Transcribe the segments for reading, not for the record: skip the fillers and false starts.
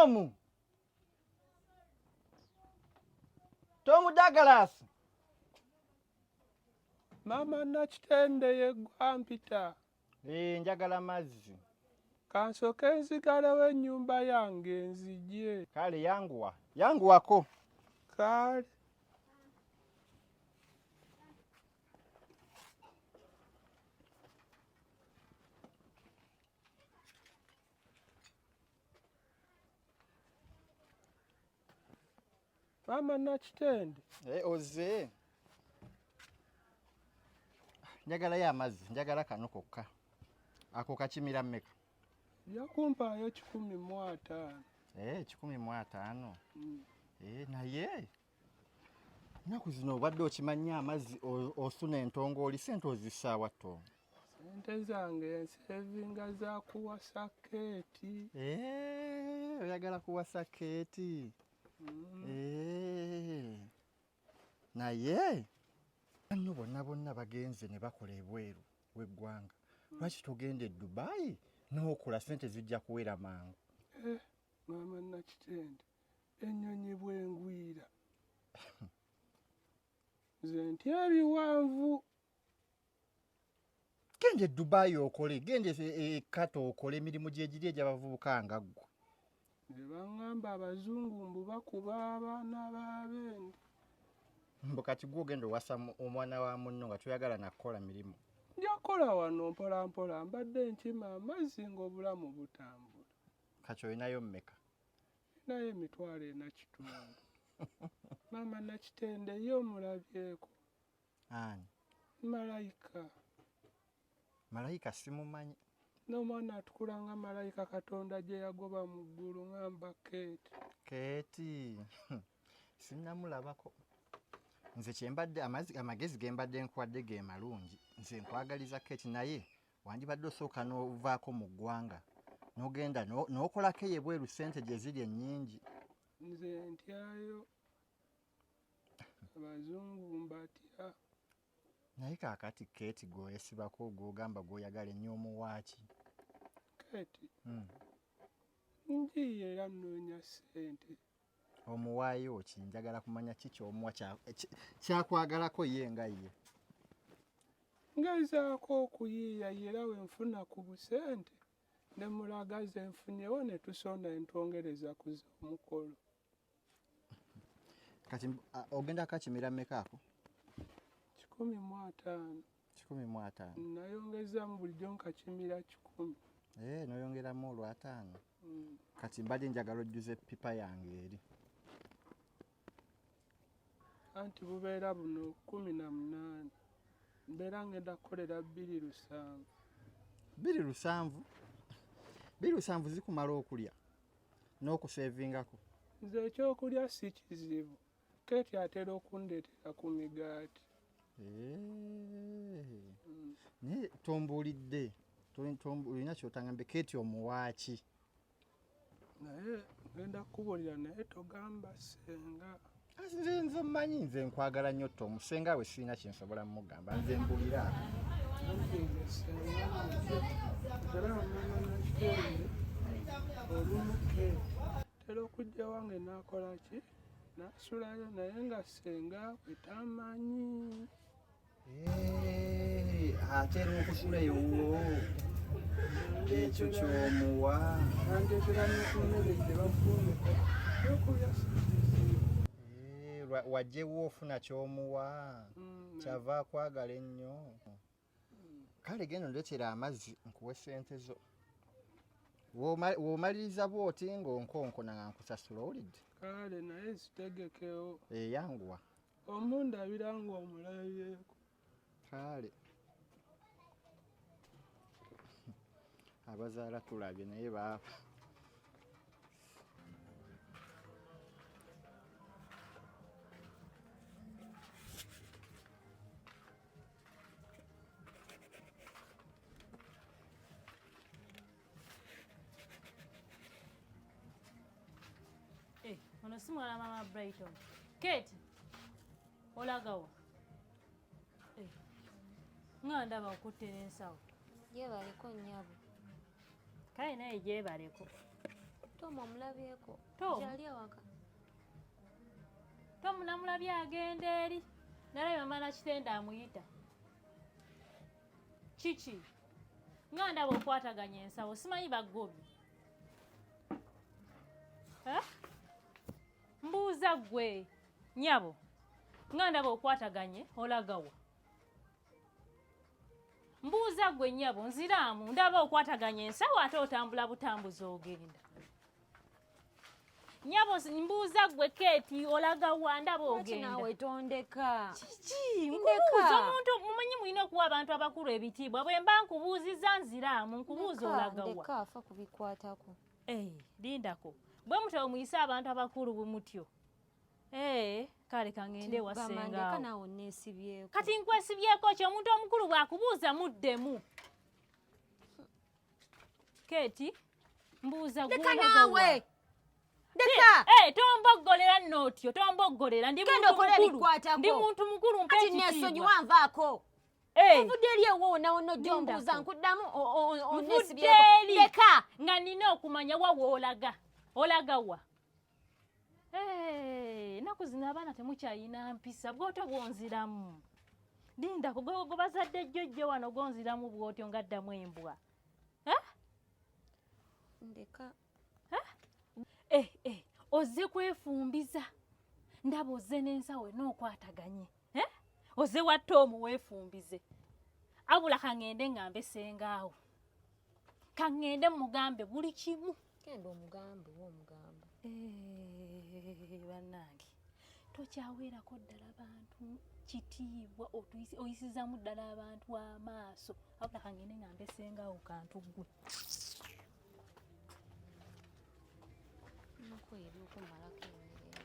Tomu, Tomu Douglas. Maama Nakitende yeggwa mpita. Eh, njagala mazzi. Kansooke nzigalewo ennyumba yange nzije. Kale yanguwa, yanguwako. Kale. Maama Nakitende. Eh, ozze. Njagalayo amazzi, njagala kano kokka. Ako kakimira mmeka? Ojja kumpaayo 150. Eh, 150. Eh, naye ennaku zino obadde okimanyi amazzi osuna entongooli, ssente ozissaawa Tom? Ssente zange nsevinga za kuwasa Keeti. Eh, oyagala kuwasa Keeti? Eh, naye banno bonna bonna bagenze ne bakola ebweru w'eggwanga. Lwaki togenda e Dubai n'okola, ssente zijja kuwera mangu? Eh, Maama Nakitende, ennyonyi bw'engwira. Nze ntya ebiwanvu. Genda e Dubai okole, genda e Qatar okole emirimu gyegiri egy'abavubuka nga ggwe. Nze baŋŋamba abazungu mbu bakuba abaana b'abendi. Mbu kati ggwe ogenda owasa omwana wa munno nga toyagala na kukola mirimu. Nja kukola wano mpola mpola, mbadde nkima amazzi ng'obulamu butambula. Kati olinayo mmeka? Ninayo 4,500. Maama Nakitende ye omulabyeko? Ani? Malayika. Malayika simumanyi. N'omwana atukula nga malayika Katonda gye yagoba mu ggulu ngamba Keeti. Keeti sinnamulabako. Nze kyembadde amagezi ge mbadde nkuwadde ge malungi. Nze nkwagaliza Keeti, naye wandibadde osooka n'ovaako mu ggwanga n'ogenda n'okolako eyo ebweru, ssente gye ziri ennyingi. Nze ntyayo abazungu, mbatya. Naye kaakati Keeti gw'oyesibako gw'ogamba gw'oyagala ennyo omuwaaki? Keeti njiiyo era nnoonya ssente. Omuwaayo ki? Njagala kumanya ki ky'omuwa kyakwagalako ye nga ye. Ngezaako okuyiiya era we nfuna ku busente ne mulaga ze nfunyewo ne tusonda ne twongereza ku z'omukolo. Kati ogenda kakimira mmeka ako? 150. 150. Nayongezaamu, bulijjo nkakimira 100. Eh, n'oyongeramu olw'ataano. Kati mbadde njagala ojjuze eppipa yange eri. Anti bubeera buno 18. Mbeera ngenda kukolera 2.70. 2.70? 2.70 zikumala okulya n'okuseevingako? Nze ekyokulya si kizibu. Keeti atera okundeetera ku migaati. Eh. Naye tombuulidde, olina ky'otangambe, Keeti omuwaaki? Naye ngenda kukubuulira, naye togamba ssenga. Nze mmanyi, nze nkwagala nnyo Tom. Ssenga we sirina kye nsobola mmugamba, nze mbulira. Anti nze ssenga mutya. Era maama Nakitende olumu Keeti atera okujja wange n'akola ki? N'asulayo, naye nga ssenga we tamanyi. Eh, atera okusula ewuwo, ekyo ky'omuwa? Andeetera ne ku mmere gye bafumbika. Ekyokulya si kizibu. Eh, wajjewo ofuna ky'omuwa, kyava akwagala ennyo. Kale genda ondeetere amazzi nkuwe ssente zo. W'omaliriza bw'oti ng'onkonkona nga nkusasula, owulidde? Kale, naye zitegekewo. Eh, yanguwa. Omundabira ng'omulabyeko. Kale. Abazaala tulabye naye baaba. Eh, ono si mwana mama Brighton. Kate, olagawa? Eh, nga ndaba okutte n'ensawo. Gyebaleko nnyabo. Kale naye gyebaleko. Tom omulabyeko? Tom? Gyali awaka. Tom namulabye agenda eri. Nalabye mama Nakitende amuyita. Kiki? Nga ndaba okwataganya ensawo, simanyi bagobye. Eh? Mbuuza ggwe, nnyabo. Nga ndaba okwataganye, olagawa? Mbuuza ggwe nnyabo, nziraamu, ndaba okwataganya ensawo ate otambula butambuzi ogenda. Nnyabo, mbuuza ggwe Keeti, olagawa? Ndaba Lwaki ogenda. naawe tondeka? Kiki? Ndeka. Nkubuuza omuntu, mumanyi mulina okuwa abantu abakulu ebitiibwa. Bwe mba nkubuuzizza nziraamu, nkubuuza Ndeka, olagawa. ndeka afa kubikwatako. Eh, lindako. Bwe mutyo muyise abantu abakulu bwe mutyo. Eh, kale kangende ewa Bama, ssenga ndeka awo. naawe onneesibyeko. Kati nkwesibyeko ki? Omuntu omukulu bw'akubuuza muddemu. Keeti, mbuuza Ndeka gw'olagawa. naawe! Ndeka! Eh, tomboggolera nno otyo, tomboggolera. Ndi Genda muntu okole mukulu. ebikwatako. Ndi muntu mukulu, mpa Kati ekitiibwa. neesonyiwa nvaako. Eh, Ovudde eri ewo wonna wonna ojja ombuuza Lindako. nkuddamu Nvudde onneesibyeko. eri. Ndeka! Nga nina okumanya wa w'olaga. Olaga wa? Eh, ennaku zino abaana temukyayina mpisa, bw'otyo bw'onziramu. Lindako, gwe bazadde jjojjo wano gw'onziramu bw'otyo ng'addamu embwa. Eh? Ndeka. Eh, eh, ozze kwefumbiza. Ndaba ozze n'ensawo n'okwataganye. Eh? Ozze wa Tom weefumbize. Abula kaŋŋende ŋŋambe ssengaawo. Kaŋŋende mugambe buli kimu. Genda omugambe oba omugamba. Eh, bannange, tokyaweerako ddala bantu kitiibwa, oyisizaamu ddala abantu amaaso. Abula kaŋŋende ŋŋambe ssengaawo kantu ggwe. Nkoye eby'okumalako emirembe.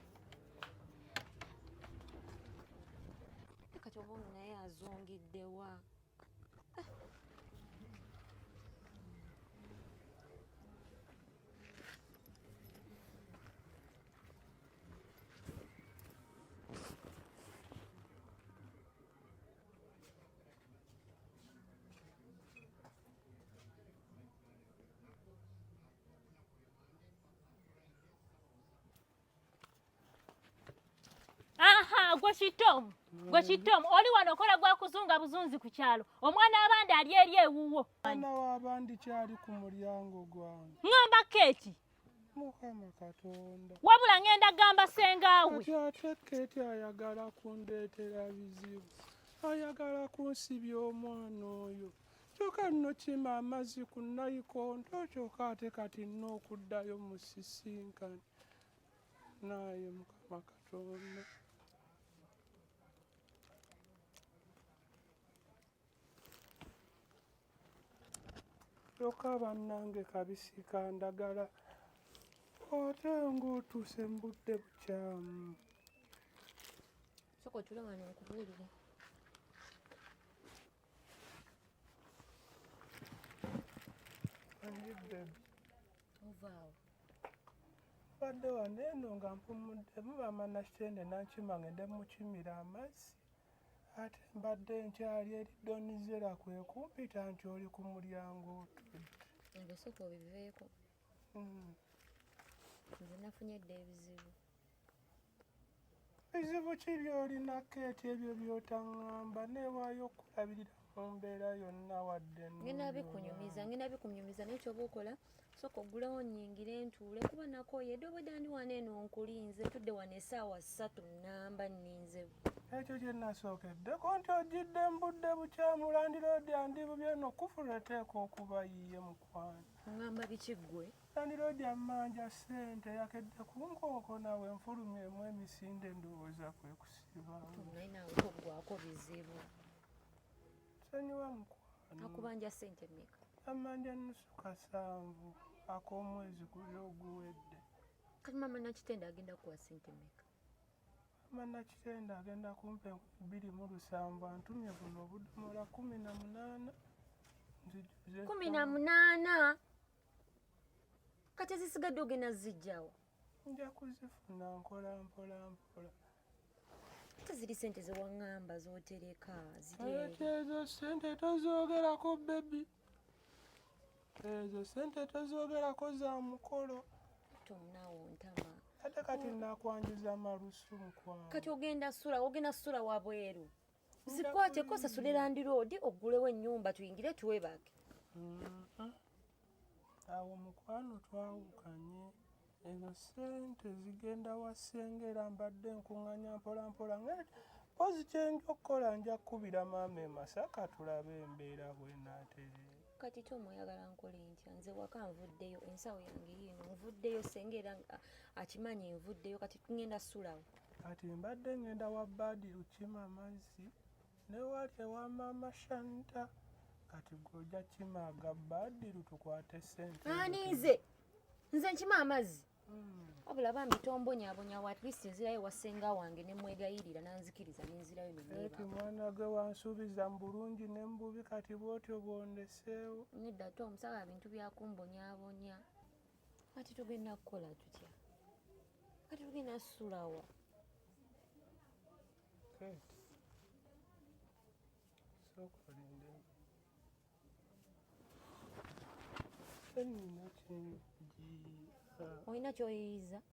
Kati oba ono naye azungiddewa? Aha, gwe Kitomu, gwe Kitomu, oli wano okola gwa kuzunga buzunzi ku kyalo. Omwana w'abandi ali eri ewuwo. Omwana w'abandi kyali ku mulyango gwange. Ŋŋamba Keeti. Mukama Katonda. Wabula ŋŋenda gamba ssengaawe. Kati ate Keeti ayagala kundeetera bizibu. Ayagala kunsibya omwana oyo. Kyokka nno kima amazzi ku nnayikonto kyokka ate kati nina okuddayo musisinkane. Naye Mukama Katonda. Kyokka bannange kabisi ka ndagala ate ng'otuuse mu budde bukyamu. Sooka otule wano nkubuulire. Angi baby. Ovaawo. Mbadde wano eno nga mpumuddemu maama Nakitende n'ankima ngende mukimira amazzi. Ate mbadde nkyali eri Donizera kwe kumpita nti oli ku mulyango otudde. Ebyo sooka obiveeko. Nze nafunye dda ebizibu. Bizibu ki by'olina Keeti ebyo by'otaŋŋamba neewaayo okulabirira mu mbeera yonna wadde Ngenda nnungi bikunyumiza, obanga. ngenda bikunyumiza naye ky'oba okola sooka oggulewo nnyingire ntuule kuba nakooye edda obwedda ndi wano eno nkulinze ntudde wano essaawa ssatu nnamba nninze. Ekyo kye nasookeddeko nti ojjidde mu budde bukyamu landiroodi andibubye eno kufulu eteekwa okuba yiye mukwano. Oŋŋamba biki ggwe? Landiroodi ammanja ssente yakedde kunkonkona we nfulumyemu emisinde ndowooza kwe kusibawo. Naye naawe toggwaako bizibu. Nsonyiwa mukwano. Akubanja ssente mmeka? Ammanja nusu kasanvu ak'omwezi guli oguwedde. Kati maama Nakitende agenda kukuwa ssente mmeka? Maama Nakitende agenda kumpa 2007 antumye buno obudomola 18 nzijuze. 18? Kati ezisigadde ogenda ziggyawo? Nja kuzifuna nkola mpola mpola. Ate ziri ssente ze waŋŋamba z'otereka ziri Ate eri. ezo ssente tozoogerako baby. Ezo ssente tozoogerako za mukolo. Tom naawe ontama. Ate kati nakwanjuza malusu mukwano. Kati ogenda sula, ogenda sula wabweru. Zikwateko osasule landiroodi oggulewo ennyumba tuyingire twebake. Awo mukwano twawukanye. Ezo ssente zigenda wa ssenga era mbadde nkuŋŋaanya mpolampola nga mpozi kye nja okukola nja kukubira maama e Masaka tulabe embeera bw'enaatereera. Kati Tom oyagala nkole ntya? Nze waka nvuddeyo, ensawo yange yiino nvuddeyo, ssenga era akimanyi nvuddeyo, kati ŋŋenda sulawo. Kati mbadde ŋŋenda wa Badru kukima mazzi ne wali ewa maama Shanta. Kati gwe ojja kukima aga Badru tukwate ssente. Ani nze? Nze nkima amazzi? Wabula bambi tombonyaabonya, at least nzirayo wa ssenga wange ne mwegayirira n'anzikiriza ne nzirayo ne Eti neebaka. mwana gwe wansuubiza mu bulungi ne mu bubi kati bw'otyo bw'ondeseewo. Nedda Tom, saagala bintu bya kumbonyaabonya. Kati tugenda kukola tutya? Kati tugenda sulawa? Kate, sooka olinde. Nnina kyenjiiya. Olina ky'oyiyiza?